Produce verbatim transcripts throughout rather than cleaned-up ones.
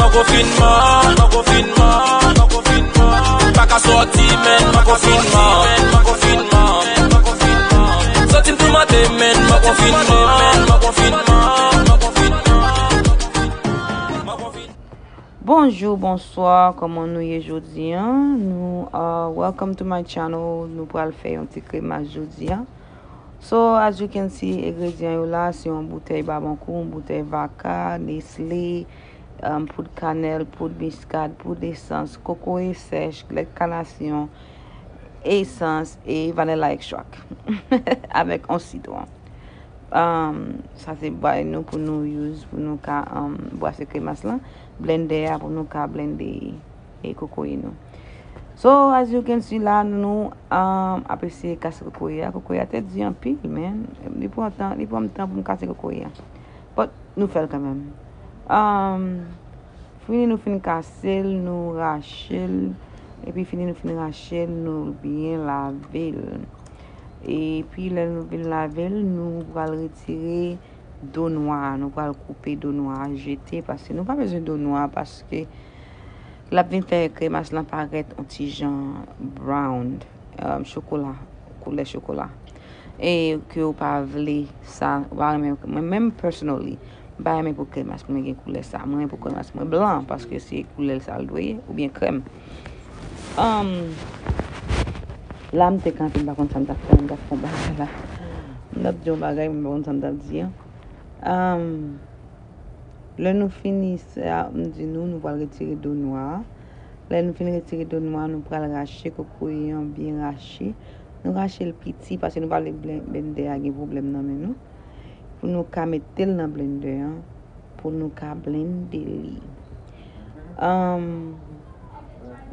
Nan konfinman, nan konfinman, nan konfinman. Pa ka sòti, men nan konfinman, nan konfinman, nan konfinman. Sòti m toumante, men nan konfinman, nan konfinman, nan konfinman. Bonjou, bonswa, kòman nou ye jodi a? Nou, uh, welcome to my channel. Nou pral fè yon ti kremas jodi a. So, as you can see, engredyan yo la, se yon boutèy Babankou, yon boutèy Vaka, Nestlé, um, poud kanèl, poud miskad, poud esans, kokoye sèch, lèt kanasyon, esans e vanilla extract avèk yon sitwon. Um, sa se bay nou pou nou use, pou nou ka, um, brase kremas lan. Blendè a pou nou ka blende e kokoye nou. So, as you can see la, nou, um, ap eseye kase kokoye a. Kokoye a te di anpil, men li pran tan, li pran m tan pou m kase kokoye a. But nou fè l kanmenm. Um, fini nou fin kase l, nou rache l. Epi fini nou fin rache l, nou byen lave l. Epi lè nou fin lave l, nou pral retire do nwa a, nou pral koupe do nwa a, jete, paske nou pa bezwen do nwa a, paske l ap vin fè kremas lan parèt yon ti jan brown, um, chokola, koulè chokola. E ke w pa vle sa, w pa renmen, mwen menm personally, m pa renmen pou kremas mwen gen koulè sa. Mwen renmen pou kremas mwen blan, paske se koulè sa l dwe ye, oubyen krèm. Um, la m te kanpe, m pa konn sa m t ap fè, m t ap fè yon bagay la. M t ap di yon bagay, m pa konn sa m t ap di an. Um, lè nou fini sa, m di nou, nou pral retire do nwa a. Lè nou fin retire do nwa a, nou pral rache kokoye an byen rache. Nou rache l piti, paske nou pa vle blen-, blendè a gen pwoblèm nan men nou. Pou nou ka mete l nan blendè an, pou nou ka blende li. Um,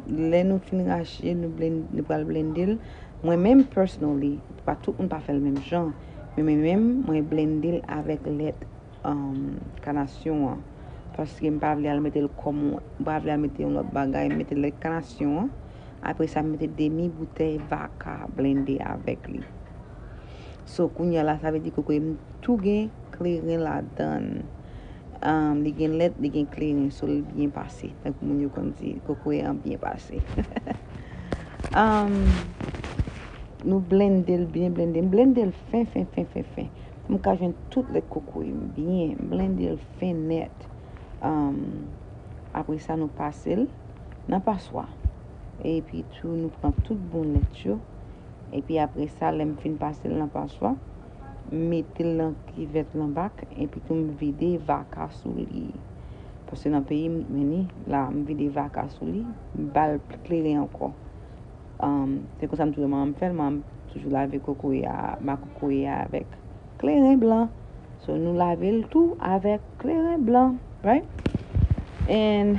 lè nou fin rache, nou blen-, nou pral blende l. Mwen menm, personally, pa tout moun pa fè l menm jan. Men mwen menm, mwen blende l avèk lèt, um, kanasyon an. Paske m pa vle al mete l kòm, m pa vle al mete yon lòt bagay, m mete lèt kanasyon an. Apre sa, m mete demi boutèy Vaka blende avèk li. So, kounye a la, sa vle di kokoye m tou gen kleren ladan l. Um, li gen lèt, li gen kleren, so li byen pase. Tankou moun yo konn di, kokoye an byen pase. Um, nou blende l byen blende. M blende l fen, fen, fen, fen, fen. Pou m ka jwenn tout lèt kokoye m byen. M blende l fen nèt. Um, apre sa, nou pase l nan paswa. Epi tou, nou pran tout bon lèt yo. Epi apre sa, lè m fin pase l nan paswa, m mete l nan kivèt lan bak, epi tou m vide Vaka sou li. Paske nan peyi m, men ni la, m vide Vaka sou li, m ba l kleren ankò. Um, se konsa m toujou manman m fè l, manman m toujou lave kokoye a, makokoye a avèk kleren blan. So, nou lave l tou avèk kleren blan, right? And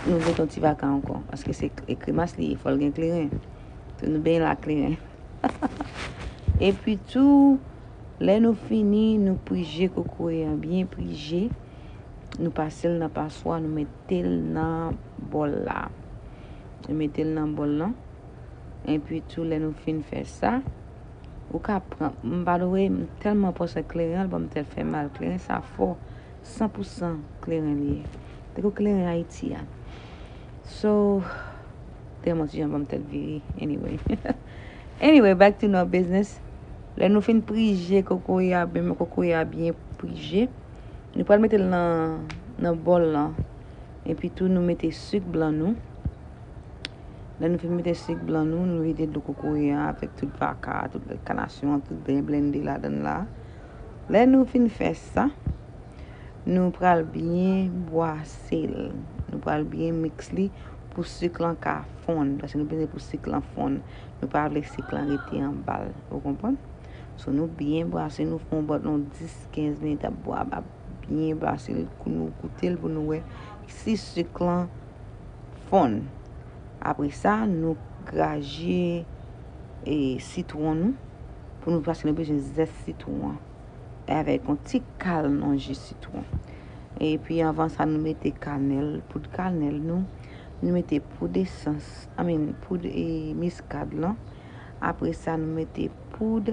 nou mete yon ti Vaka ankò, paske se k-, e kremas li ye, fò l gen kleren. So, nou benyen l ak kleren. Epi tou, lè nou fini, nou prije kokoye an byen prije. Nou pase l nan paswa, nou mete l nan bòl la. Nou mete l nan bòl lan. Epi tou, lè nou fin fè sa, ou ka pran, m, by the way, m tèlman panse kleren an, li ban m tèt fè mal. Kleren sa fò, san pou san kleren li ye. Tankou kleren Ayiti a. So, tèlman ti jan ban m tèt vire. Anyway. Anyway, back to no business. Lè nou fin prije kokoye a, byen kokoye a byen prije, nou pral mete l nan, nan bòl lan. Epi tou, nou mete sik blan nou. Lè nou fin mete sik blan nou, nou vide dlo kokoye a avèk tout Vaka, tout lèt kanasyon an, tout byen blende ladan l la. Lè nou fin fè sa, nou pral byen bwase l. Nou pral byen miks li pou sik lan ka fonn. Paske nou bezwen pou sik lan fonn. Nou pa vle sik lan rete anba l. Ou konprann? So, nou byen bwase, nou fè yon bòt yon dis, kenz minit ap bwa, ap byen bwase l, pou nou goute l, pou nou wè si sik lan fonn. Apre sa, nou graje, e, sitwon nou, pou nou, paske nou bezwen zès sitwon an. E avèk yon ti kal nan ji sitwon. Epi anvan sa, nou mete kanèl, poud kanèl nou, nou mete poud esans, I mean, poud, e, miskad lan. Apre sa, nou mete poud,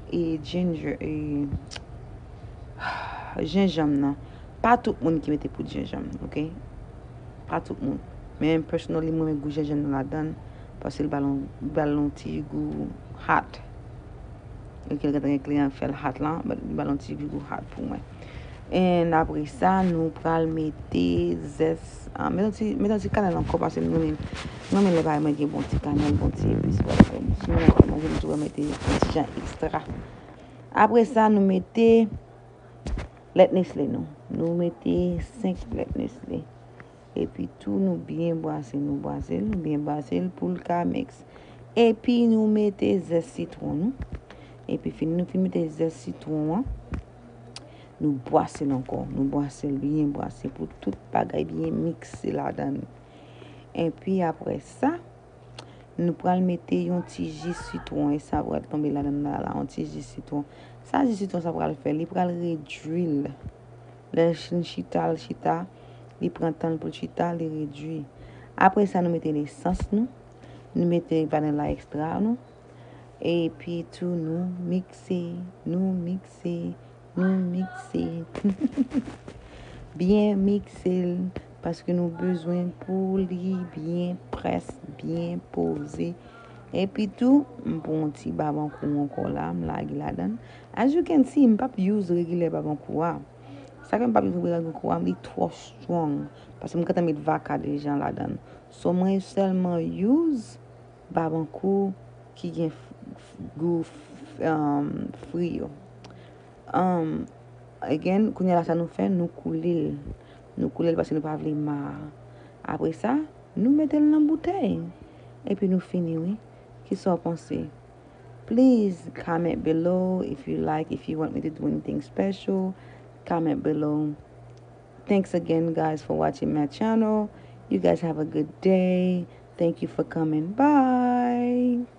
e, ginger, e, jenjanm nan. Pa tout moun ki mete poud jenjanm, ok? Pa tout moun. Men personally, mwen renmen gou jenjanm nan ladan l, paske li ba l yon, li ba l yon ti gou hot. Ok, l gentan gen kliyan fè l hot la, but li ba l yon ti gou hot pou mwen. And apre sa, nou pral mete zès, ah, mete yon ti, mete yon ti kanèl ankò, paske m renmen, m renmen lè bagay mwen gen bon ti kanèl, bon ti epis, whatever. Si mwen fè manje, m toujou mete yon ti jan ekstra. Apre sa, nou mete lèt Nestle nou. Nou mete senk lèt Nestle. Epi tou nou byen bwase, nou bwase l, nou byen bwase l pou l ka mix. Epi nou mete zès sitwon nou. Epi fin nou fin mete zès sitwon an, nou bwase l ankò. Nou bwase l byen bwase pou tout bagay byen mikse ladan l. Epi apre sa, nou pral mete yon ti ji sitwon, e sa pral tonbe ladan l la, la, yon ti ji sitwon. Sa ji sitwon sa pral fè, li pral redwi l. Lè l fin chita, l chita, li pran tan l pou l chita, li redwi. Apre sa, nou mete nesans nou, nou mete vanilla extra nou, epi tou nou mikse, nou mikse, nou mikse. Byen mikse l, paske nou bezwen pou li byen près, byen poze. Epi tou, m pran yon ti babankou ankò la, m lage ladan l. As you can see, m p ap use regilè babankou a. Sa fè m p ap use regilè babankou a, li twò strong. Paske m gentan met vaka deja ladan l. So, mwen sèlman use babankou ki gen f-, f-, gou f-, um, fri yo. Um, again, kounye a la sa nou fè, nou koule l. Nou koule l paske nou pa vle ma. Apre sa, nou mete l nan boutèy. Epi nou fini, wi. Kisa w panse? Please comment below if you like, if you want me to do anything special. Comment below. Thanks again, guys, for watching my channel. You guys have a good day. Thank you for coming. Bye.